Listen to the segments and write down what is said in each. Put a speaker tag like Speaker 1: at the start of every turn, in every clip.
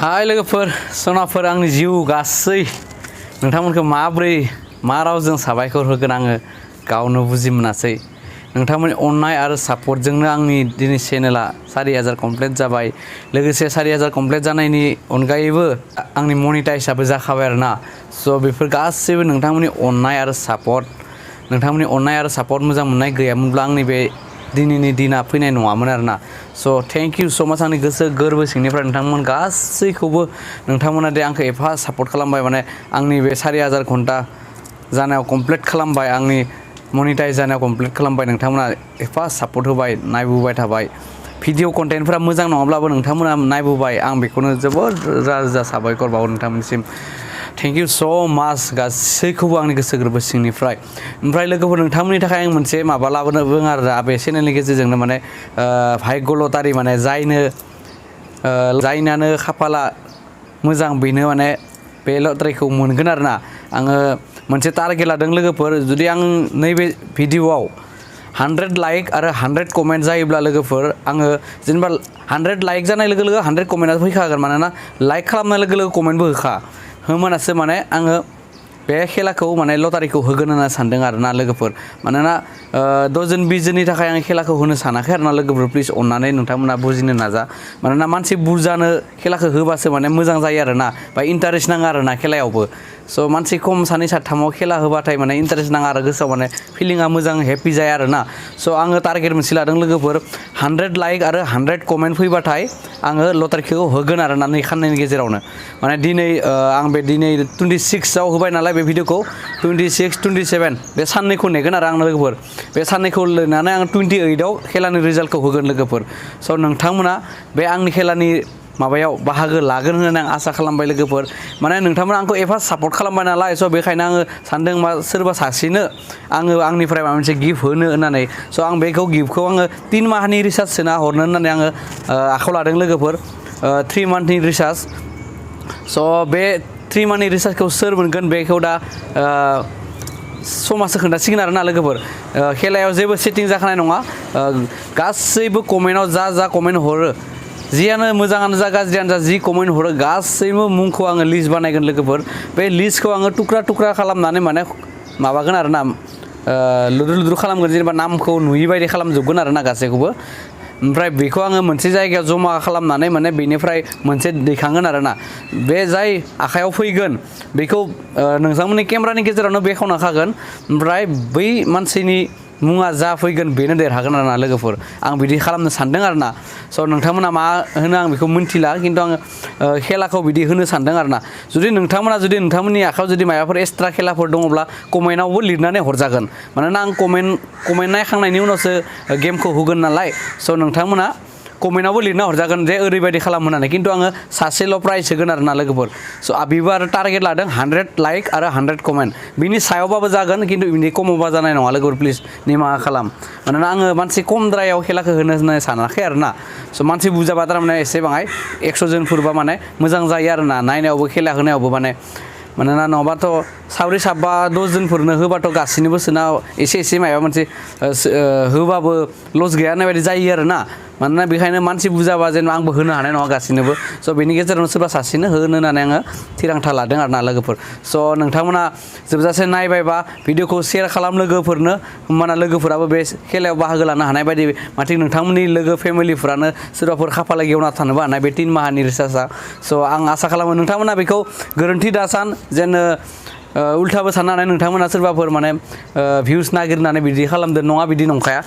Speaker 1: हाय लोगोफोर सनाफोर आंनि जिउ गासै नोंथांमोनखौ माब्रै मा रावजों साबायखर होगोन आङो गावनो बुजि मोनासै नोंथांमोननि अननाय आरो सापर्टजोंनो आंनि दिनै चेनेला 4000 कमप्लिट जाबाय लोगोसे 4000 कमप्लिट जानायनि अनगायैबो आंनि मनिटाइजआबो जाखाबाय आरोना स' बेफोर गासैबो नोंथांमोननि अननाय आरो सापर्ट मोजां मोननाय गैयामोनब्ला आंनि बे दिनैनि दिना फैनाय नङामोन आरोना स' थेंक इउ सो माच आंनि गोसो गोरबो सिंनिफ्राय नोंथांमोन गासैखौबो नोंथांमोना दे आंखौ एफा सापर्ट खालामबाय माने आंनि बे 4000 घन्टा जानायाव कमप्लिट खालामबाय आंनि मनिटाइज जानायाव कमप्लिट खालामबाय नोंथांमोना एफा सापर्ट होबाय नायबोबाय थाबाय भिडिअ कन्टेन्टफोरा मोजां नङाब्लाबो नोंथांमोना नायबोबाय आं बेखौनो जोबोद रोजा रोजा साबायखर बावो नोंथांमोननिसिम थेंक इउ स' माच गासैखौबो आंनि गोसो गोरबो सिंनिफ्राय ओमफ्राय लोगोफोर नोंथांमोननि थाखाय आं मोनसे माबा लाबोनो बुङो आरो बे चेनेलनि गेजेरजोंनो माने भाग्य लटारि माने जायनानो खाफाला मोजां बेनो माने बे लटारिखौ मोनगोन आरोना आङो मोनसे टारगेट लादों लोगोफोर जुदि आं नैबे भिडिअआव 100 लाइक आरो 100 कमेन्ट जायोब्ला लोगोफोर आङो जेनेबा 100 लाइक जानाय लोगो लोगो 100 कमेन्टआ फैखागोन मानोना लाइक खालामनाय लोगो लोगो कमेन्टबो होमानासो माने आङो बे खेलाखौ माने लटारिखौ होगोन होनना सानदों आरोना लोगोफोर मानोना 10 जन 20 जननि थाखाय आं खेलाखौ होनो सानाखै आरोना लोगोफोर प्लिज अननानै नोंथांमोना बुजिनो नाजा मानोना मानसि बुरजानो खेलाखौ होबासो माने मोजां जायो आरोना बा इन्टारेस्ट नाङो आरोना खेलायावबो स' मानसि खम सानै साथामाव खेला होबाथाय माने इन्टारेस्ट नाङा आरो गोसोआव माने फिलिंआ मोजां हेपि जाया आरोना स' आङो टारगेट मोनसे लादों लोगोफोर 100 लाइक आरो 100 कमेन्ट फैबाथाय आङो लटारिखौ होगोन आरोना नै खाननैनि गेजेरावनो माने दिनै आं बे दिनै 26आव होबाय नालाय बे भिडिअखौ 26 27 बे साननैखौ नेगोन आरो आं लोगोफोर बे साननैखौ नेनानै आं 28आव खेलानि रिजाल्टखौ होगोन लोगोफोर स' नोंथांमोना बे आंनि खेलानि माबायाव बाहागो लागोन होननानै आं आसा खालामबाय लोगोफोर माने नोंथांमोना आंखौ एफा सापर्ट खालामबाय नालाय स' बेखायनो आङो सानदों मा सोरबा सासेनो आङो आंनिफ्राय माबा मोनसे गिफ्ट होनो होननानै स' आं बेखौ गिफ्टखौ आङो 3 माहनि रिसार्ज सोना हरनो होननानै आङो आखायाव लादों लोगोफोर 3 मान्थनि रिसार्ज स' बे 3 मान्थनि रिसार्जखौ सोर मोनगोन बेखौ दा समाजसो खोन्थासिगोन आरोना लोगोफोर खेलायाव जेबो सेटिं जाखानाय नङा गासैबो कमेन्टआव जा कमेन्ट हरो जियानो मोजाङानो जा गाज्रियानो जा जि कमेन्ट हरो गासैबो मुंखौ आङो लिस्ट बानायगोन लोगोफोर बे लिस्टखौ आङो टुक्रा खालामनानै माने माबागोन आरोना लुद्रु खालामगोन जेनेबा नामखौ नुयि बायदि खालामजोबगोन आरोना गासैखौबो ओमफ्राय बेखौ आङो मोनसे जायगायाव जमा खालामनानै माने बेनिफ्राय मोनसे दैखांगोन आरोना बे जाय आखायाव फैगोन बेखौ नोंथांमोननि केमेरानि गेजेरावनो बेखेवना होखागोन ओमफ्राय बै मानसिनि मुङा जा फैगोन बेनो देरहागोन आरोना लोगोफोर आं बिदि खालामनो सानदों आरोना स' नोंथांमोना मा होनो आं बेखौ मिन्थिला खिन्थु आङो खेलाखौ बिदि होनो सानदों आरोना जुदि नोंथांमोननि आखायाव जुदि माबाफोर एक्सट्रा खेलाफोर दङब्ला कमेन्टआवबो लिरनानै हरजागोन मानोना आं कमेन्ट नायखांनायनि उनावसो गेमखौ होगोन नालाय स' नोंथांमोना कमेन्टआवबो लिरना हरजागोन जे ओरैबायदि खालाम होननानै खिन्थु आङो सासेल' प्राइज होगोन आरोना लोगोफोर स' बेबो आरो टारगेट लादों 100 लाइक आरो 100 कमेन्ट बिनि सायावबाबो जागोन खिन्थु बिनि खमावबा जानाय नङा लोगोफोर प्लिज निमाहा खालाम मानोना आङो मानसि खमद्रायाव खेलाखौ होनो होननानै सानाखै आरोना स' मानसि बुरजाबा थारमाने एसे बाङाय 100 जनफोरबा माने मोजां जायो आरोना नायनायावबो खेला होनायावबो मानोना नङाबाथ' साब्रै साबा 10 जनफोरनो होबाथ' गासैनोबो सोना एसे माबा मोनसे होबाबो लस गैया होननाय बायदि जायो आरोना मानोना बेखायनो मानसि बुरजाबा जेनेबा आंबो होनो हानाय नङा गासैनोबो स' बेनि गेजेरावनो सोरबा सासेनो होनो होननानै आङो थिरांथा लादों आरोना लोगोफोर स' नोंथांमोना जोबजासे नायबायबा भिडिअखौ शेयार खालाम लोगोफोरनो होमबाना लोगोफोराबो बे खेलायाव बाहागो लानो हानाय बायदि माथो नोंथांमोननि लोगो फेमिलिफोरानो सोरबाफोर खाफाला गेवना थानोबो हानाय बे 3 माहनि रिसार्जआ स' आं आसा खालामो नोंथांमोना बेखौ गोरोन्थि दासान जेन उल्थाबो साननो हानाय नोंथांमोना सोरबाफोर माने भिउस नागिरनानै बिदि खालामदों नङा बिदि नंखाया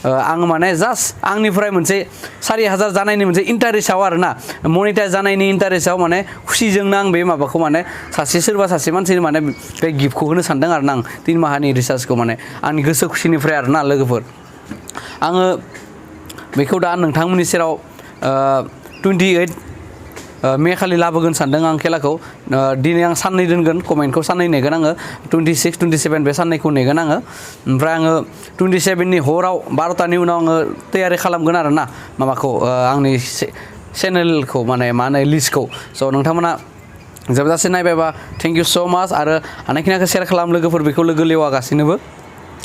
Speaker 1: आं माने जास्ट आंनिफ्राय मोनसे 4000 जानायनि मोनसे इन्टारेस्टआव आरोना मनिटाइज जानायनि इन्टारेस्टआव माने खुसिजोंनो आं बे माबाखौ माने सोरबा सासे मानसिनो माने बे गिफ्टखौ होनो सानदों आरोना आं 3 माहनि रिसार्जखौ माने आंनि गोसो खुसिनिफ्राय आरोना लोगोफोर आङो बेखौ दा नोंथांमोननि सेराव 28 मे खालि लाबोगोन सानदों आं खेलाखौ दिनै आं साननै दोनगोन कमेन्टखौ साननै नेगोन आङो 26 27 बे साननैखौ नेगोन आङो ओमफ्राय आङो 27नि हराव 12टानि उनाव आङो तैयारि खालामगोन आरोना माबाखौ आंनि चेनेलखौ माने मा होनो लिस्टखौ स' नोंथांमोना जोबजासे नायबायबा थेंक इउ स' माच आरो हानायखिनिखौ शेयार खालाम लोगोफोर बेखौ लोगो लेवा गासैनोबो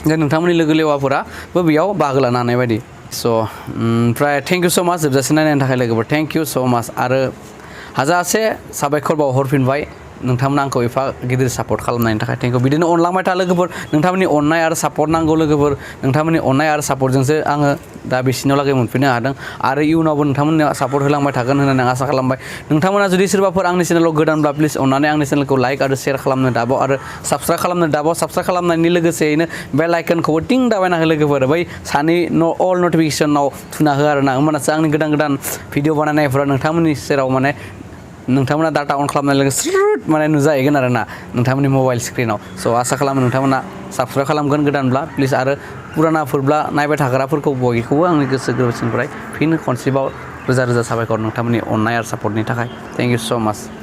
Speaker 1: जे नोंथांमोननि लोगो लेवाफोराबो बेयाव बाहागो लानो हानाय बायदि स' ओमफ्राय थेंक इउ स' माच जोबजासे नायनायनि थाखाय लोगोफोर थेंक इउ स' माच आरो हाजासे साबायखर बावहरफिनबाय नोंथांमोना आंखौ एफा गिदिर सापर्ट खालामनायनि थाखाय थेंक इउ बिदिनो अनलांबाय था लोगोफोर नोंथांमोननि अननाय आरो सापर्ट नांगौ लोगोफोर नोंथांमोननि अननाय आरो सापर्टजोंसो आङो दा बिसिनाव लागै मोनफैनो हादों आरो इयुनावबो नोंथांमोननो सापर्ट होलांबाय थागोन होननानै आं आसा खालामबाय नोंथांमोना जुदि सोरबाफोर आंनि चेनेलाव गोदानब्ला प्लिज अननानै आंनि चेनेलखौ लाइक आरो शेयार खालामनो दाबाव आरो साबस्क्राइब खालामनो दाबाव साबस्क्राइब खालामनायनि लोगोसेयैनो बेल आइकनखौबो टिं दाबायना हो लोगोफोर बै सानै अल नटिफिकेसनाव थुना हो आरोना होमबानासो आंनि गोदान भिडिअ बानायनायफोरा नोंथांमोननि सेराव माने नोंथांमोना डाटा अन खालामनाय लोगो स्रुट माने नुजाहैगोन आरोना नोंथांमोननि मबाइल स्क्रिनाव स' आसा खालामो नोंथांमोना साबस्क्राइब खालामगोन गोदानब्ला प्लिज आरो पुरानाफोरब्ला नायबाय थाग्राफोरखौ बयखौबो आंनि गोसो गोरबोसिनिफ्राय फिन खनसेबाव रोजा रोजा साबायखर नोंथांमोननि अननाय आरो सापर्टनि थाखाय थेंक इउ स' माच